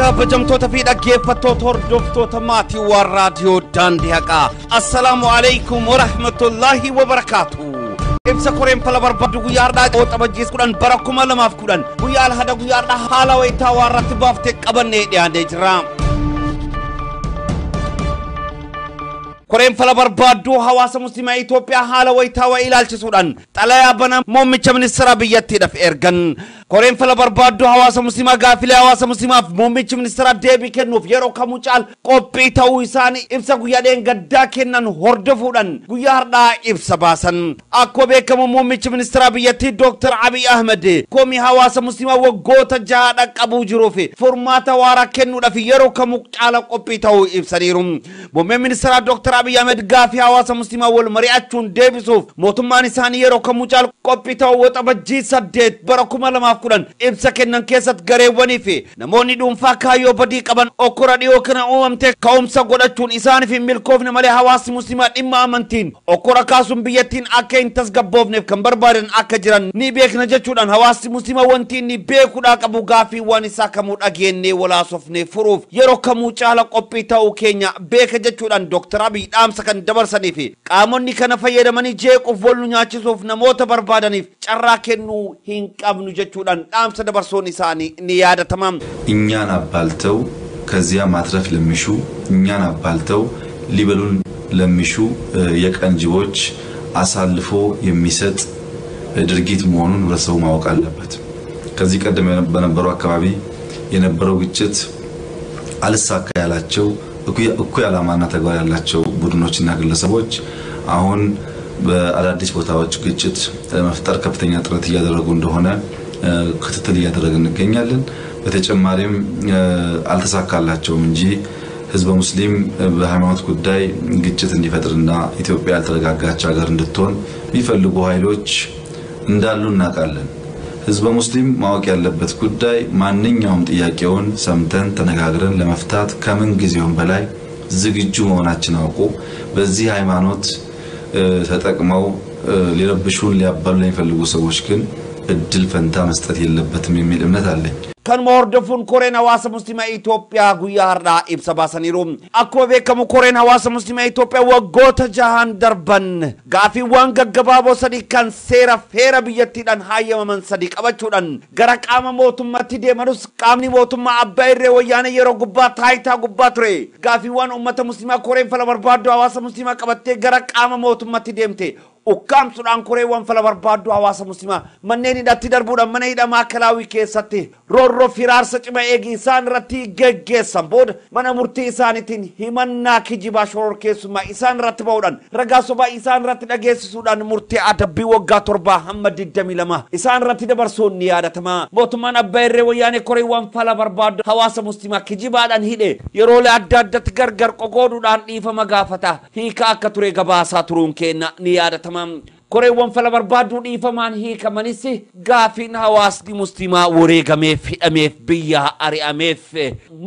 Kabajamtoota fi dhaggeeffattoota hordoftoota maatiiwwan raadiyoo daandii haqaa. Assalaamu alaikum wa rahmatullaahi wa barakaatu. Ibsa koreen fala barbaadu guyyaa har'aa Waxabajjii 10 bara 2010 guyyaa alhada guyyaa har'aa haala wayitaawaa irratti baaftee qabannee dhiyaannee jirra. Koreen fala barbaadduu hawaasa musliimaa Itoophiyaa haala wayitaawaa ilaalchisuudhaan xalayaa banaa muummicha ministeera biyyattiidhaaf ergan. Koreen fala barbaadduu hawaasa musliimaa gaafilee hawaasa musliimaaf muummichi ministeera deebii kennuuf yeroo kamuu caal qophii ta'uu isaanii ibsa guyyaa dheengaddaa kennan hordofuudhaan guyyaa har'aa ibsa baasan. Akkuma beekamu muummichi ministeera biyyattii Dr. Abiy Ahmed komii hawaasa musliimaa waggoota 6 dhaqqabuu jiruu fi furmaata waaraa kennuudhaaf yeroo kamuu caala qophii ta'uu ibsaniiru. Muummeen ministeera Dr. Abiy Ahmed gaafii hawaasa musliimaa wal mari'achuun deebisuuf mootummaan isaanii yeroo kamuu caala qophii ta'uu Waxabajjii 8 bara 2010 ibsa kennan keessatti gareewwanii fi namoonni dhuunfaa kaayyoo badii qaban okkora dhiyoo kana uumamte ka'umsa godhachuun isaaniif hin milkoofne malee hawaasni musliimaa dhimma amantiin okkora kaasuun biyyattiin akka hin tasgabboofneef kan barbaadan akka jiran ni beekna jechuudhaan hawaasni musliimaa wanti inni beekuudhaa qabu gaaffiiwwan isaa kamuu dhageenyee walaasofnee furuuf yeroo kamuu caala qophii ta'uu keenya beeka jechuudhaan Dr. Abiy dhaamsa kan dabarsanii fi qaamonni kana fayyadamanii jeequuf wal nu nyaachisuuf namoota barbaadaniif carraa kennuu hin qabnu jechuudhaan dhaamsa dabarsuun isaanii ni yaadatama. እኛን አባልተው ከዚያ ማትረፍ ለሚሹ እኛን አባልተው ሊበሉን ለሚሹ የቀን ጅቦች አሳልፎ የሚሰጥ ድርጊት መሆኑን ህብረተሰቡ ማወቅ አለበት። ከዚህ ቀደም በነበረው አካባቢ የነበረው ግጭት አልሳካ ያላቸው እኩይ ዓላማና ተግባር ያላቸው ቡድኖችና ግለሰቦች አሁን በአዳዲስ ቦታዎች ግጭት ለመፍጠር ከፍተኛ ጥረት እያደረጉ እንደሆነ ክትትል እያደረግን እንገኛለን። በተጨማሪም አልተሳካላቸውም እንጂ ህዝበ ሙስሊም በሃይማኖት ጉዳይ ግጭት እንዲፈጥርና ኢትዮጵያ ያልተረጋጋች ሀገር እንድትሆን የሚፈልጉ ኃይሎች እንዳሉ እናውቃለን። ህዝበ ሙስሊም ማወቅ ያለበት ጉዳይ ማንኛውም ጥያቄውን ሰምተን ተነጋግረን ለመፍታት ከምን ጊዜውም በላይ ዝግጁ መሆናችን አውቆ በዚህ ሃይማኖት ተጠቅመው ሊረብሹን ሊያባሉ የሚፈልጉ ሰዎች ግን እድል ፈንታ መስጠት የለበትም የሚል እምነት አለኝ። Kanuma hordofuun koreen hawaasa musliimaa Itoophiyaa guyyaa har'aa ibsa baasaniiru. Akkuma beekamu koreen hawaasa musliimaa Itoophiyaa waggoota 6 darban gaaffiiwwan gaggabaaboo 3 kan seera feera biyyattiidhaan hayyamaman 3 qabachuudhaan gara qaama mootummaatti deemanus qaamni mootummaa abbaa irree wayyaanee yeroo gubbaa taayitaa gubbaa ture. Gaaffiiwwan uummata musliimaa koreen fala barbaadduu hawaasa musliimaa qabattee gara qaama mootummaatti deemte ukkaamsuudhaan koreewwan fala barbaadduu hawaasa musliimaa manneen hidhatti darbuudhaan mana hidhamaa Maakalaawii keessatti roorroo firaarsa cima eegi isaan irratti geggeessan booda mana murtii isaaniitiin himannaa kijibaa shororkeessummaa isaan irratti ba'uudhaan ragaa sobaa isaan irratti dhageessisuudhaan murtii adabbii waggaa 7 hamma 22 isaan irratti dabarsuun ni yaadatama. Mootummaan abbaa irree wayyaanee koreewwan fala barbaaddu hawaasa musliimaa kijibaadhaan hidhe yeroolee adda addatti gargar qoqooduudhaan dhiifama gaafata hiika akka ture gabaasaa turuun kenna ni yaadatama. Koreewwan fala barbaadduu dhiifamaan hiikamanis gaafiin hawaasni musliimaa wareegameef hidhameef biyya ari'ameef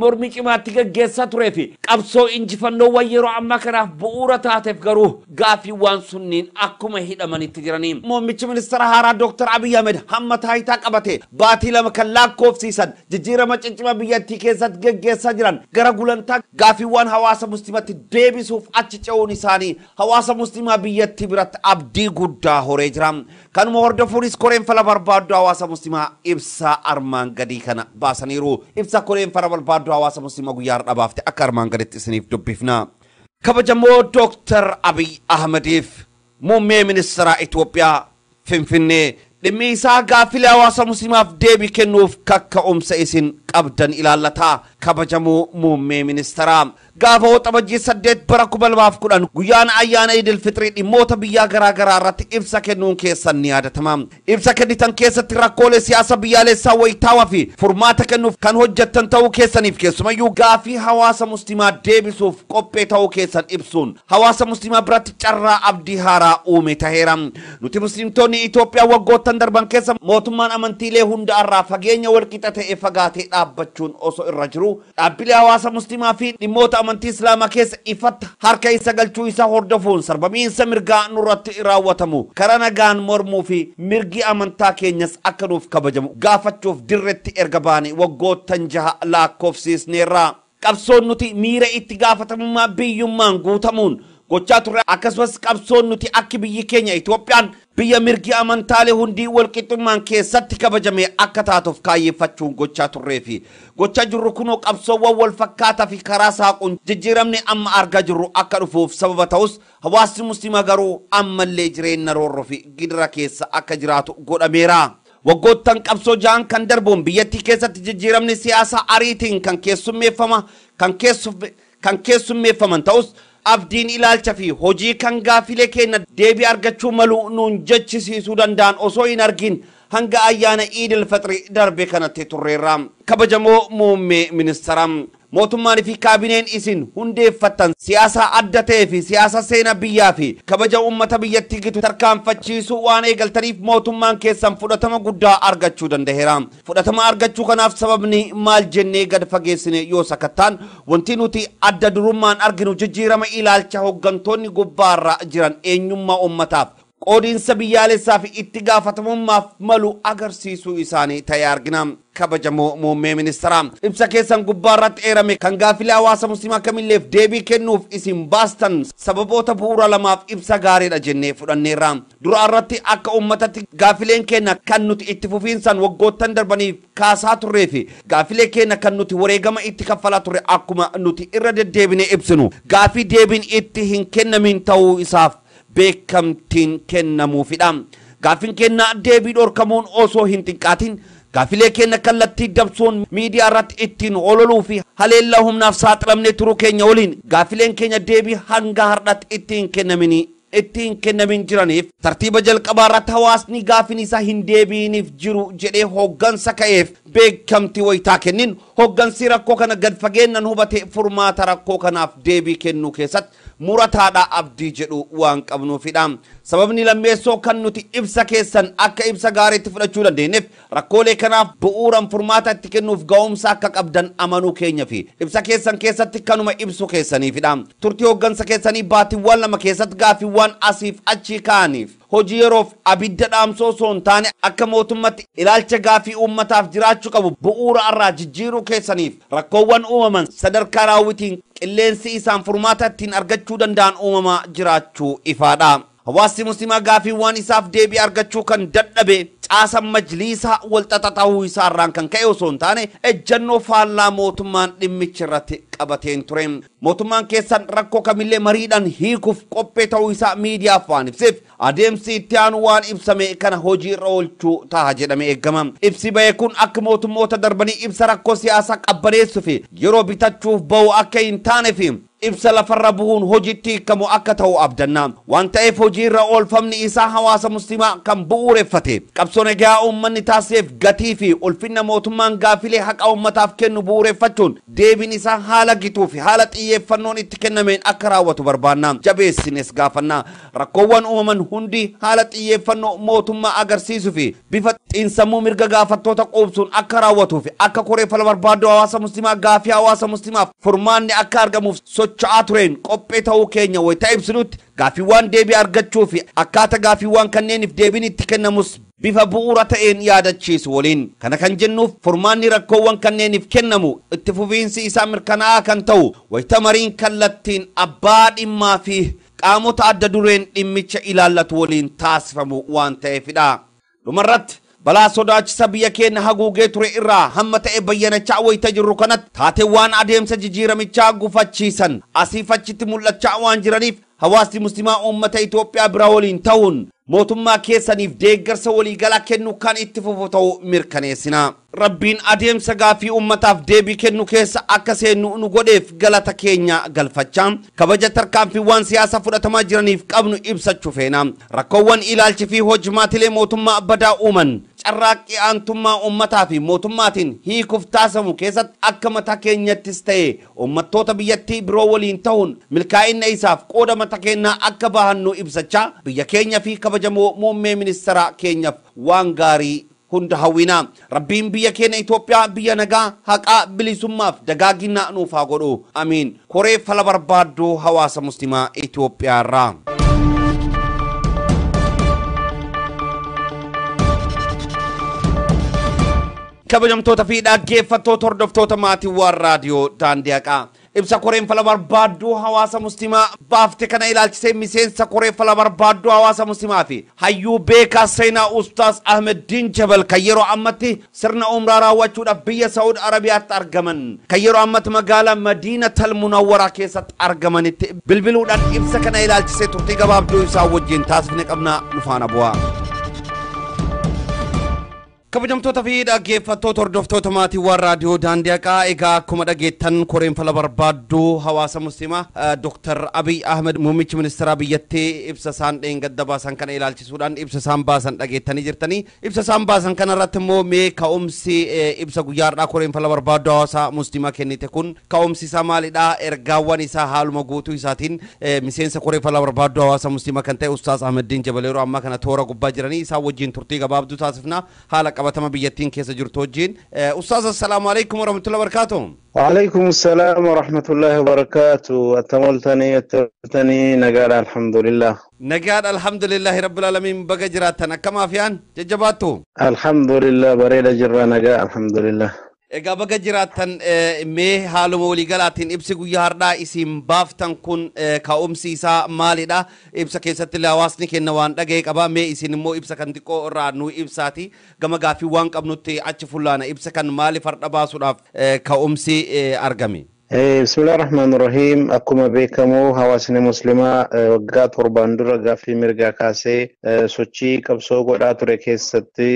mormii cimaatti geggeessaa turee fi qabsoo injifannoowwan yeroo ammaa kanaaf bu'uura taateef garuu gaaffiiwwan sunniin akkuma hidhamanitti jiranii. Muummichi ministeera haaraa Dr. Abiy Ahmed hamma taayitaa qabate baatii 2 kan lakkoofsiisan jijjiirama ciccima biyyattii keessatti geggeessaa jiran gara gulantaa gaaffiiwwan hawaasa musliimaatti deebisuuf achi ce'uun isaanii hawaasa musliimaa biyyattii biratti abdii guddaa horee jira. Kanuma hordofuunis koreen fala barbaadduu hawaasa musliimaa ibsa armaan gadii kana baasaniiru. Ibsa koreen fala barbaadduu hawaasa musliimaa guyyaa har'aa baafte akka armaan gaditti isiniif dubbifna. Kabajamoo Dr. Abiy Ahmediif muummee ministeera Itoophiyaa Finfinnee dhimmi isaa gaaffilee hawaasa musliimaaf deebii kennuuf kakka'umsa isin qabdan ilaallata. Kabajamoo muummee ministeeraa gaafa Waxabajjii 8 bara 2010 guyyaan ayyaana Idil Fixrii dhimmoota biyyaa garaa garaa irratti ibsa kennuun keessan ni yaadatama. Ibsa kennitan keessatti rakkoolee siyaasa biyyaalessaa wayitaawaa fi furmaata kennuuf kan hojjettan ta'uu keessaniif keessumayyuu gaafii hawaasa musliimaa deebisuuf qophee ta'uu keessan ibsuun hawaasa musliimaa biratti carraa abdii haaraa uume taheera. Nuti musliimtonni Itoophiyaa waggoottan darban keessa mootummaan amantiilee hunda irraa fageenya walqixa ta'e fagaatee dhaabbachuun osoo irra jiru dhaabbilee hawaasa musliimaa fi dhimmoota amantii islaamaa keessa ifatti harka isa galchuu isaa hordofuun sarbamiinsa mirgaa nurratti raawwatamu karaa nagaan mormuu fi mirgi amantaa keenyas akka nuuf kabajamu gaafachuuf dirretti erga baane waggoottan 6 lakkoofsisneerra. Qabsoon nuti miira itti gaafatamummaa biyyummaan guutamuun gochaa turre akkasumas qabsoon nuti akki biyyi keenya Itoophiyaan biyya mirgi amantaalee hundii walqixxummaan keessatti kabajame akka taatuuf kaayyeeffachuun gochaa turree fi gochaa jirru kunoo qabsoowwan wal fakkaataa fi karaa saaquun jijjiiramne amma argaa jirru akka dhufuuf sababa ta'us hawaasni musliimaa garuu ammallee jireenya roorroo fi gidira keessa akka jiraatu godhameera. Waggoottan qabsoo 6 kan darbuun biyyattii keessatti jijjiiramni siyaasaa ariitiin kan keessummeeffaman ta'us abdiin ilaalcha fi hojii kan gaafilee keenya deebii argachuu malu nuun jechisiisuu danda'an osoo hin argin hanga ayyaana Iidil Fixrii darbe kanatti turreerra. Kabajamoo muummee ministeera, mootummaan fi kaabineen isin hundeeffattan siyaasa adda ta'ee fi siyaasa seenaa biyyaa fi kabaja uummata biyyattii gitu tarkaanfachiisuu waan eegaltaniif mootummaan keessan fudhatama guddaa argachuu danda'eera. Fudhatama argachuu kanaaf sababni maal jennee gad fageessine yoo sakattaan wanti nuti adda durummaan arginu jijjiirama ilaalcha hooggantoonni gubbaarra jiran eenyummaa uummataaf qoodiinsa biyyaalessaa fi itti gaafatamummaaf malu agarsiisuu isaanii ta'e argina. Kabajamoo muummee ministeera, ibsa keessan gubbaarratti eerame kan gaafilee hawaasa musliimaa kamilleef deebii kennuuf isin baastan sababoota bu'uura lamaaf ibsa gaariidha jennee fudhanneerra. Dura irratti akka uummatatti gaafileen keenya kan nuti itti fufiinsaan waggoottan darbaniif kaasaa turree fi gaafilee keenya kan nuti wareegama itti kaffalaa turre akkuma nuti irra deddeebinee ibsinu gaafii deebiin itti hin kennamin ta'uu isaaf beekamtiin kennamuufidha. Gaafiin keenya deebii dhorkamuun osoo hin xiqqaatin gaafilee keenya kallattii dabsuun miidiyaa irratti ittiin ololuu fi haleellaa humnaaf saaxilamnee turuu keenya waliin gaafileen keenya deebii hanga har'aatti ittiin kennamin jiraniif tartiiba jalqabaa irratti hawaasni gaafiin isaa hin deebiiniif jiru jedhee hooggansa ka'eef beekamtii wayitaa kennin hooggansi rakkoo kana gad fageennan hubate furmaata rakkoo kanaaf deebii kennuu keessatti murataadha abdii jedhu waan qabnuufidha. Sababni lammeessoo kan nuti ibsa keessan akka ibsa gaariitti fudhachuu dandeenyeef rakkoolee kanaaf bu'uuraan furmaata itti kennuuf ga'umsa akka qabdan amanuu keenya fi ibsa keessan keessatti kanuma ibsu keessaniifidha. Turtii hooggansa keessanii baatiiwwan 2 keessatti gaaffiiwwan asiif achii ka'aniif hojii yeroof abidda dhaamsoo osoo hin taane akka mootummatti ilaalcha gaafii uummataaf jiraachuu qabu bu'uura irraa jijjiiruu keessaniif rakkoowwan uumaman sadarkaa raawwitiin qilleensi isaan furmaata ittiin argachuu danda'an uumamaa jiraachuu ifaadha. Hawaasni musliimaa gaafiiwwan isaaf deebii argachuu kan dadhabe caasa majliisaa walxaxa ta'uu isaa irraan kan ka'e osoo hin taane ejjennoo faallaa mootummaan dhimmicha irratti qabateen ture. Mootummaan keessan rakkoo kamillee mariidhaan hiikuuf qophee ta'uu isaa miidiyaaf waan ibseef adeemsi itti aanu waan ibsame kana hojii irra oolchuu ta'a jedhamee eegama. Ibsi ba'e kun akka mootummoota darbanii ibsa rakkoo siyaasaa qabbaneessuu fi yeroo bitachuuf ba'u akka hin taane fi ibsa lafarra bu'uun hojiitti hiikamu akka ta'u abdanna. Waan ta'eef hojii irra oolfamni isaa hawaasa musliimaa kan bu'uureffate qabsoo nagaa uummanni taasiseef gatii fi ulfinna mootummaan gaafilee haqa uummataaf kennu bu'uureffachuun deebiin isaa haala gituu fi haala xiyyeeffannoon itti kennameen akka raawwatu barbaanna. Jabeessines gaafanna. Rakkoowwan uumaman hundi haala xiyyeeffannoo mootummaa agarsiisuu fi bifa xiinsammuu mirga gaafattoota quubsuun akka raawwatuu fi akka koree fala barbaaddu hawaasa musliimaa gaafii hawaasa musliimaaf furmaanni akka argamuuf socho'aa tureen qophee ta'uu keenya wayita ibsinutti gaaffiiwwan deebii argachuu fi akkaataa gaaffiiwwan kanneeniif deebiin itti kennamus bifa bu'uura ta'een yaadachiisu waliin. Kana kan jennuuf furmaanni rakkoowwan kanneeniif kennamu itti fufiinsi isaa mirkanaa'aa kan ta'u wayita mariin kallattiin abbaa dhimmaa fi qaamota adda dureen dhimmicha ilaallatu waliin taasifamu waan ta'eefidha. Dhumarratti balaa sodaachisa biyya keenya haguugee ture irraa hamma ta'e bayyanachaa wayita jirru kanatti taateewwan adeemsa jijjiiramichaa gufachiisan asiif achitti mul'achaa waan jiraniif hawaasni musliimaa uummata Itoophiyaa biraa waliin ta'uun mootummaa keessaniif deeggarsa waliigalaa kennu kan itti fufu ta'uu mirkaneessina. Rabbiin adeemsa gaafii uummataaf deebii kennu keessa akka seennu nu godheef galata keenya galfachaa kabaja tarkaanfiiwwan siyaasa fudhatamaa jiraniif qabnu ibsachuu feena. Rakkoowwan ilaalchi fi hojimaatilee mootummaa badaa uuman carraaqqii aantummaa uummataa fi mootummaatiin hiikuuf taasifamu keessatti akka mataa keenyattis ta'e uummattoota biyyattii biroo waliin ta'uun milkaa'ina isaaf qooda mataa keenyaa akka bahannu ibsachaa biyya keenya fi kabajamoo muummee ministeera keenyaaf waan gaarii Hunda hawwina. Rabbiin biyya keenya Itoophiyaa biyya nagaa, haqaa, bilisummaaf dagaagina nuuf haa godhu. Amiin. Koree fala barbaadduu hawaasa Muslimaa Itoophiyaa irraa. Kabajamtoota fi dhaggeeffattoota hordoftoota maatiiwwan raadiyoo Daandii Haqaa. Ibsa koreen fala barbaadduu hawaasa Muslimaa baafte kana ilaalchisee miseensa koree fala barbaadduu hawaasa Muslimaa fi hayyuu beekaa seenaa Ustaaz Ahmeddiin Jabal kan yeroo ammatti sirna umraa raawwachuudhaaf biyya Saa'ud Arabiyaatti argaman, kan yeroo ammatti magaalaa Madiina Munawwaraa keessatti argamanitti bilbiluudhaan ibsa kana ilaalchisee turtii gabaabduu isaa wajjin taasifne qabna. Nu faana bu'aa. Kabajamtoota fi dhaggeeffattoota hordoftoota maatiiwwan raadiyoo Daandii Haqaa, egaa akkuma dhageettan koreen fala barbaadduu hawaasa Muslimaa Dr. Abiy Ahmed muummichi ministeeraa biyyattii ibsa isaan dheengadda baasan kana ilaalchisuudhaan ibsa isaan baasan dhageettanii jirtanii. Ibsa isaan baasan kana irratti immoo mee ka'umsi ibsa guyyaa har'aa koreen fala barbaadduu hawaasa Muslimaa kennite kun ka'umsi isaa maalidha? Ergaawwan isaa haaluma guutuu isaatiin miseensa koree fala barbaadduu hawaasa Muslimaa kan ta'e Ustaaz Ahmeddiin Jabal yeroo ammaa kana toora gubbaa jiranii isaan wajjin turtii gabaabduu taasifna haala qabatama biyyattiin keessa jirtu wajjin. Ustaaz, assalaamu alaikum warahmatullahi wabarakatuh. وعليكم السلام ورحمة الله وبركاته. أتملتني أتملتني نقال الحمد لله. Nagaadha, alhamdulillahi rabbil alamin. Baga jiraattan, akkam afiyaan jajjabaattu? الحمد لله، بريد جرى نقا الحمد لله. Egaa baga jiraattan. Mee haaluma waliigalaatiin ibsi guyyaa har'aa isin baaftan kun ka'umsi isaa maalidha? Ibsa keessatti illee hawaasni kenna waan dhaga'e qaba. Mee isin immoo ibsa kan xiqqoo irraa nu ibsaati. Gama gaaffii waan qabnutti achi fullaana. Ibsa kan maaliif har'a baasuudhaaf ka'umsi argame? بسم الله الرحمن الرحيم. Akkuma beekamu hawaasni Muslimaa waggaa 7n dura gaaffii mirgaa kaasee sochii qabsoo godhaa ture keessatti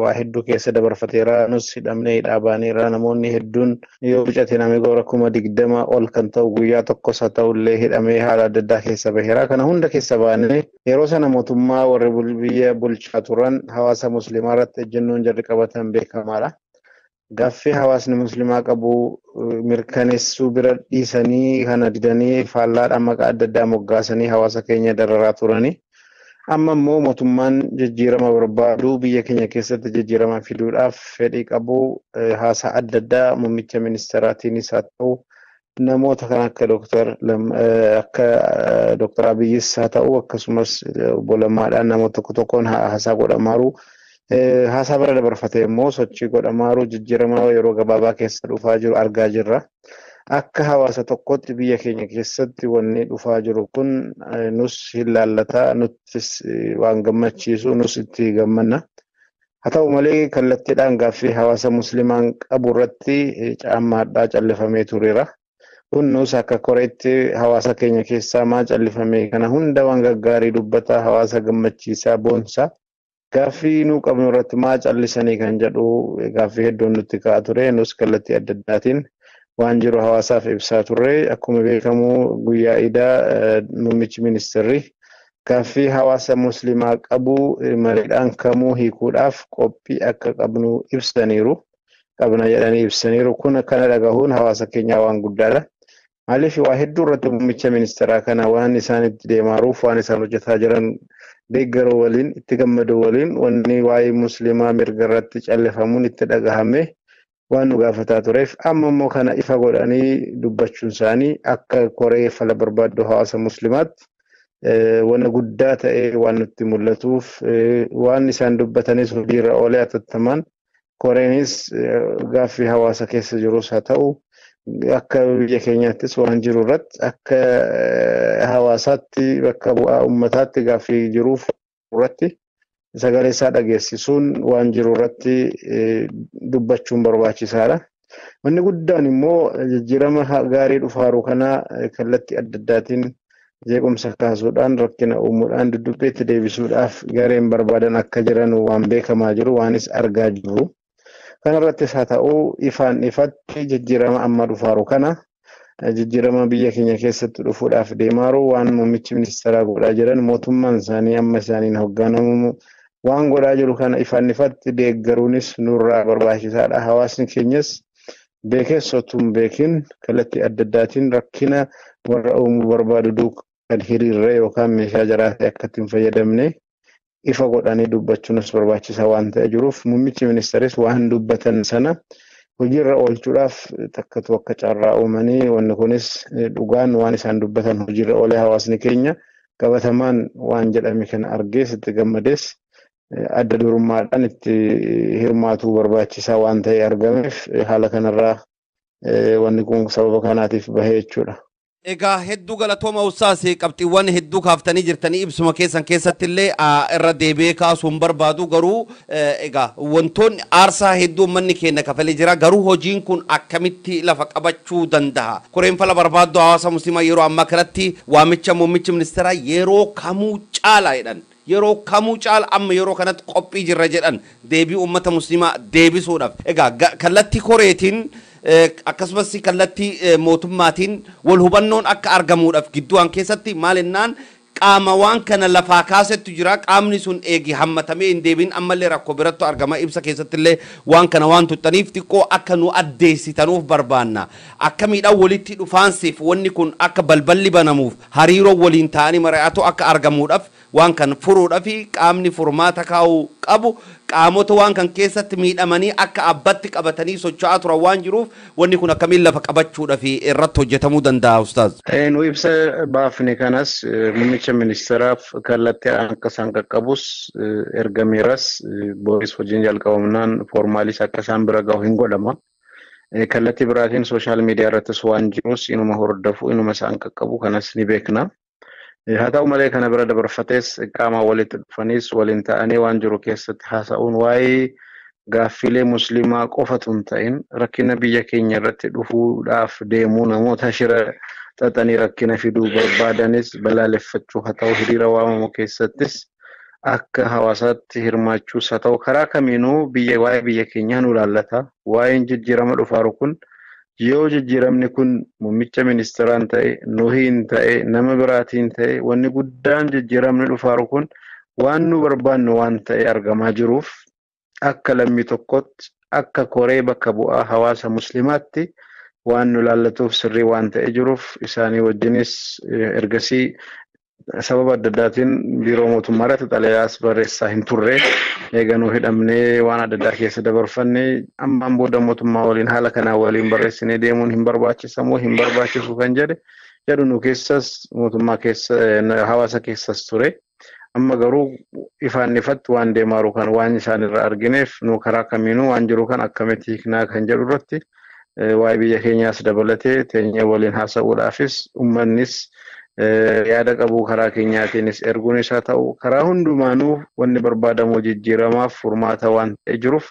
waa hedduu keessa dabarfateera. Nus hidhamnee hidhaa baaneera. Namoonni hedduun yoo bicate namni goora 20,000 ol kan ta'u guyyaa tokkos haa ta'ullee hidhamee haala adda addaa keessa baheera. Kana hunda keessa baanee yeroo sana mootummaa warri biyya bulchaa turan hawaasa Muslimaa irratti ejjennoon jarri qabatan beekamaadha. Gaaffii hawaasni Muslimaa qabu mirkaneessuu bira dhiisanii kana didanii faallaadhaan maqaa adda addaa moggaasanii hawaasa keenya dararaa turani. Amma immoo mootummaan jijjiirama barbaadu, biyya keenya keessatti jijjiirama fiduudhaaf fedhii qabu, haasaa adda addaa muummicha ministeeraatiinis haa ta'u, namoota kan akka Dooktar akka Dooktar Abiyyis haa ta'u, akkasumas obbo Lammaadhaan namoota tokko tokkoon haasaa godhamaaru. Haasaa bira dabarfatee immoo sochii godhamaaru jijjiirama yeroo gabaabaa keessa dhufaa jiru argaa jirra. Akka hawaasa tokkotti biyya keenya keessatti wanni dhufaa jiru kun nus hin laallataa, nuttis waan gammachiisu, nus itti gammanna. Haa ta'u malee kallattiidhaan gaaffii hawaasa Muslimaan qabu irratti caammaadhaa callifamee tureera. Kun nus akka koreetti hawaasa keenya keessaa maa callifame, kana hunda waan gaggaarii dubbataa, hawaasa gammachiisaa, boonsaa, gaaffii nuu qabnu irratti maa callisanii kan jedhu gaaffii hedduun nutti ka'aa ture. Nus kallattii adda addaatiin waan jiru hawaasaaf ibsaa turre. Akkuma beekamu guyyaa idaa muummichi ministeerri gaaffii hawaasa Muslimaa qabu mariidhaan kamuu hiikuudhaaf qophii akka qabnu ibsaniiru. Qabna jedhanii ibsaniiru. Kun kana dhagahuun hawaasa keenyaa waan guddaadha. Maaliif, waa hedduu irratti muummicha ministeeraa kana waan isaan itti deemaaruuf, waan isaan hojjetaa jiran deeggaruu waliin, itti gammaduu waliin, wanni waa'ee Muslimaa mirga irratti callifamuun itti dhagahame waan nu gaafataa tureef, amma immoo kana ifa godhanii dubbachuun isaanii akka koree fala barbaaddu hawaasa Muslimaatti wanna guddaa ta'ee waan nutti mul'atuuf, waan isaan dubbatanis hojiirra oolee atattamaan koreenis gaaffii hawaasa keessa jirus haa ta'u, akka biyya keenyaattis waan jiru irratti, akka hawaasaatti bakka bu'aa uummataatti gaaffii jiruuf irratti sagalee isaa dhageessisuun, waan jiru irratti dubbachuun barbaachisaadha. Wanni guddaan immoo jijjiirama gaarii dhufaaru kana kallattii adda addaatiin jeequmsa kaasuudhaan, rakkina uumuudhaan, dudubbeetti deebisuudhaaf gareen barbaadan akka jiran waan beekamaa jiru, waanis argaa jirru. Kanarrattis haa ta'u, ifaan ifatti jijjiirama amma dhufaaru kana, jijjiirama biyya keenya keessatti dhufuudhaaf deemaaru, waan muummichi ministeeraa godhaa jiran, mootummaan isaanii amma isaaniin hoogganamu waan godhaa jiru kana ifaan ifatti deeggaruunis nurraa barbaachisaadha. Hawaasni keenyas beekees otoo hin beekin kallattii adda addaatiin rakkina warra uumuu barbaadu duukaa kan hiriirre yookaan meeshaa jaraatee akka ittiin fayyadamne Ifa godhanii dubbachuunis barbaachisaa waan ta'e jiruuf muummichi ministeeris waan dubbatan sana hojiirra oolchuudhaaf takkatu akka carraa uumanii wanni kunis dhugaan waan isaan dubbatan hojiirra oolee hawaasni keenya qabatamaan waan jedhame kana argees itti gammades adda durummaadhaan itti hirmaatu barbaachisaa waan ta'e argameef haala kanarraa wanni kun sababa kanaatiif bahee jechuudha. Egaa hedduu galatooma Ustaas, qabxiiwwan hedduu kaaftanii jirtanii ibsuma keessan keessatti illee irra deebi'ee kaasuu hin barbaadu. Garuu egaa wantoonni aarsaa hedduu uummanni keenya kafalee jira, garuu hojiin kun akkamitti lafa qabachuu danda'a? Koreen fala barbaaddu hawaasa musliimaa yeroo ammaa kanatti waamicha muummichi ministeeraa yeroo kamuu caala jedhan, yeroo kamuu caala amma yeroo kanatti qophii jirra jedhan deebii uummata musliimaa deebisuudhaaf. Egaa kallattii koreetiin akkasumas kallattii mootummaatiin wal hubannoon akka argamuudhaaf gidduuwwan keessatti maal ennaan qaama waan kana lafaa kaasettu jira, qaamni sun eegi hammatamee hin deebiin ammallee rakkoo birattu argama. Ibsa keessatti illee waan kana waan tuttaniif xiqqoo akka nu addeessitanuuf barbaanna. Akkamiidhaan walitti dhufaansiif wanni kun akka balballi banamuuf hariiroo waliin ta'anii mari'atu akka argamuudhaaf waan kan furuudhaaf qaamni furmaata kaa'uu qabu qaamota waan kan keessatti miidhamanii akka abbatti qabatanii socho'aa turan waan jiruuf wanni kun akkamiin lafa qabachuudhaaf irratti hojjetamuu danda'a Ustaaz? Nu ibsa baafne kanas muummicha ministeeraaf kallattii akka isaan qaqqabus ergameeras booris hojiin jalqabamnaan foormaalis akka isaan bira gahu hin godhama. Kallattii biraatiin sooshaal miidiyaa irrattis waan jirus inuma hordofu inuma isaan qaqqabu kanas ni beekna. Haa ta'u malee kana bira dabarfatees qaama walitti dhufanis waliin ta'anii waan jiru keessatti haasa'uun waa'ee gaaffilee musliimaa qofatu hin ta'in rakkina biyya keenya irratti dhufuudhaaf deemuu namoota shira xaxanii rakkina fiduu barbaadanis balaaleffachuu haa ta'u hiriira waamamu keessattis akka hawaasaatti hirmaachuus haa ta'u karaa kamiinuu biyya waa'ee biyya keenyaa nu ilaallata. Waa'een jijjiirama dhufaaru kun yoo jijjiiramni kun muummicha ministeeraan ta'e nuhiin ta'e nama biraatiin ta'e wanni guddaan jijjiiramni dhufaaru kun waan nu barbaannu waan ta'e argamaa jiruuf akka lammii tokkotti akka koree bakka bu'aa hawaasa musliimaatti waan nu ilaallatuuf sirrii waan ta'e jiruuf isaanii wajjinis ergasii sababa adda addaatiin biiroo mootummaa irratti xalayaas barreessaa hin turre eeganuu hidhamnee waan adda addaa keessa dabarfanne ammaan booda mootummaa waliin haala kanaa waliin barreessinee deemuun hin barbaachisamoo hin barbaachisu kan jedhu nu keessas mootummaa keessa hawaasa keessas ture. Amma garuu ifaan ifatti waan deemaaru kan waan isaan irraa argineef nu karaa kamiinuu waan jiru kan akkamitti hiiknaa kan jedhu irratti waa'ee biyya keenyaas dabalatee teenyee waliin haasa'uudhaafis uummannis yaada qabu karaa keenyaatiinis erguun isaa ta'u karaa hundumaanuu wanni barbaadamu jijjiiramaaf furmaata waan ta'e jiruuf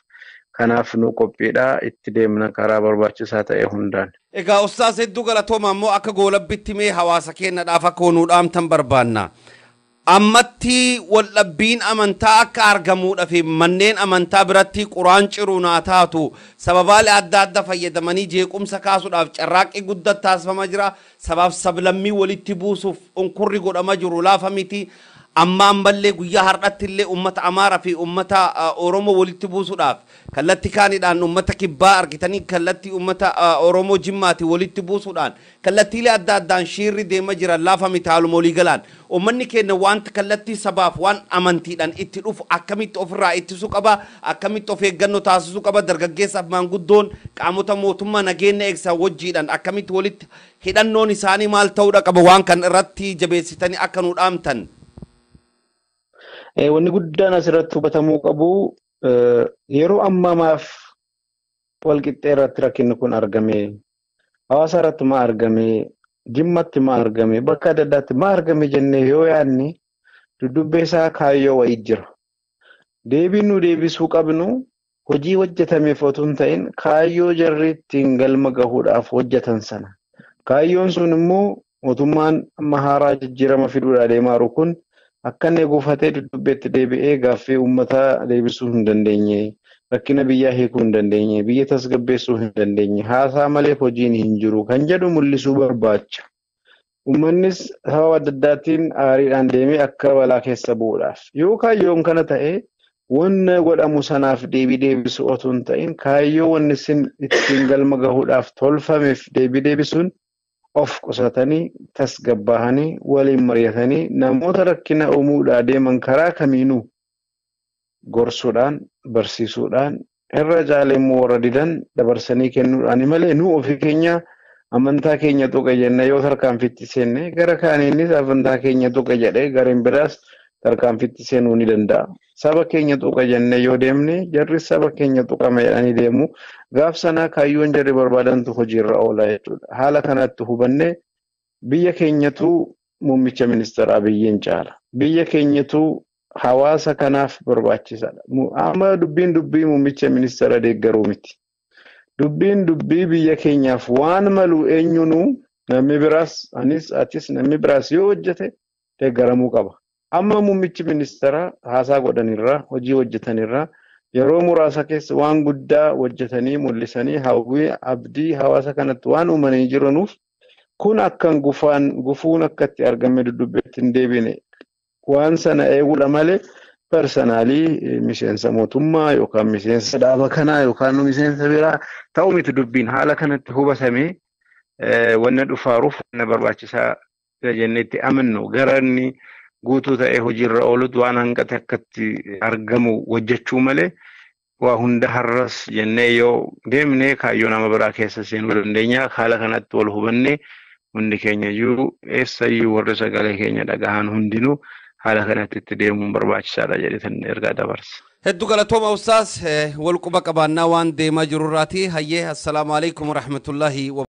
kanaaf nu qophiidhaa itti deemna karaa barbaachisaa ta'e hundaan. Egaa Ustaaz hedduu galatooma ammoo akka goolabbitti mee hawaasa keenyadhaaf akka nuu dhaamtan barbaanna. Ammatti waldhabbiin amantaa akka argamuudhaaf manneen amantaa biratti quraan ciruu naa taatu sababaalee adda addaa fayyadamanii jeequmsa kaasuudhaaf carraaqqii guddaa taasifamaa jira. Sabaaf sablammii walitti buusuuf unkurri godhama jiru laafa miti. Amma ammallee guyyaa har'atti illee uummata Amaaraa fi uummata Oromoo walitti buusuudhaaf kallattii kaaniidhaan uummata Kibbaa argitanii kallattii uummata Oromoo Jimmaati walitti buusuudhaan kallattiilee adda addaan shiirri deema jiran laafa miti haaluma walii galaan. Uummanni keenya wanta kallattii sabaaf waan amantiidhaan itti dhufu akkamitti ofirraa ittisuu qaba, akkamitti of eeggannoo taasisuu qaba, dargaggeessaaf maanguddoon qaamota mootummaa nageenya eegsisan wajjiidhaan akkamitti walitti hidhannoon isaanii maal ta'uudha qaba waan kan irratti jabeessitanii akka nu dhaamtan. Wanni guddaan asirratti hubatamuu qabu yeroo ammaa maaf walqixxee irratti rakkinni kun argame, hawaasa irratti maa argame, Jimmatti maa argame, bakka adda addaatti maa argame jennee yoo yaadne duddubbee isaa kaayyoo wayii jira. Deebiin nu deebisuu qabnu hojii hojjetameef otoo hin ta'in kaayyoo jarri ittiin galma gahuudhaaf hojjetan sana. Kaayyoon sun immoo mootummaan amma haaraa jijjiirama fiduudhaa deemaa jiru kun akka inni guufatee dudubbeetti deebi'ee gaaffii uummataa deebisuu hin dandeenye, rakkina biyyaa hiikuu hin dandeenye, biyya tasgabbeessuu hin dandeenye, haasaa malee hojiin hin jiru kan jedhu mul'isuu barbaacha. Uummannis sababa adda addaatiin aariidhaan deemee akka balaa keessa bu'uudhaaf. Yoo kaayyoon kana ta'e wanna godhamu sanaaf deebii deebisuu otoo hin ta'in kaayyoo wanni isin ittiin galma gahuudhaaf tolfameef deebii deebisuun of qusatanii tasgabbaa'anii waliin mari'atanii namoota rakkina uumuudhaa deeman karaa kamiinuu Gorsuudhaan, barsiisuudhaan, irra caalee immoo warra didan dabarsanii kennuudhaan malee nu ofii keenya amantaa keenya tuqa jennee yoo tarkaanfitti seenne gara kaaniinis amantaa keenya tuqa jedhee gareen biraas tarkaanfitti seenuu ni danda'a. Saba keenya tuqa jennee yoo deemne jarri saba keenya tuqame jedhanii deemu. Gaaf sanaa kaayyoon jarri barbaadantu hojiirra oola jechuudha. Haala kanatti hubannee biyya keenyatu muummicha ministeera Abiyyiin caala. Biyya keenyatu hawaasa kanaaf barbaachisaadha. Amma dubbiin dubbii muummicha ministeera deeggaruu miti. Dubbiin dubbii biyya keenyaaf waan malu eenyunuu namni biraas anis atis namni biraas yoo hojjete deeggaramuu qaba. Amma muummichi ministeera haasaa godhanirraa hojii hojjetanirraa yeroo muraasa keessa waan guddaa hojjetanii mul'isanii hawwii abdii hawaasa kanatti waan uumanii jiranuuf kun akkan gufuun akkatti argame dudubbeetti hin deebine waan sana eeguudha malee parsanaalii miseensa mootummaa yookaan miseensa dhaaba kanaa yookaan miseensa biraa ta'u miti dubbiin haala kanatti hubatamee wanna dhufaaruuf wanna barbaachisaa jenneetti amannu gara inni guutuu ta'ee hojiirra oolutu waan hanqate akkatti argamu hojjechuu malee waa hunda har'as jennee yoo deemne kaayyoo nama biraa keessa seenuu dandeenya. Haala kanatti wal hubannee hundi keenya iyyuu eessayyuu warri sagalee keenya dhagahan hundinuu haala kanatti itti deemuun barbaachisaadha jedhetan ergaa dabarsa. Hedduu galatooma ustaas wal quba qabaannaa waan deemaa jirurraati. Hayyee assalaamu alaikum warahmatullaahi.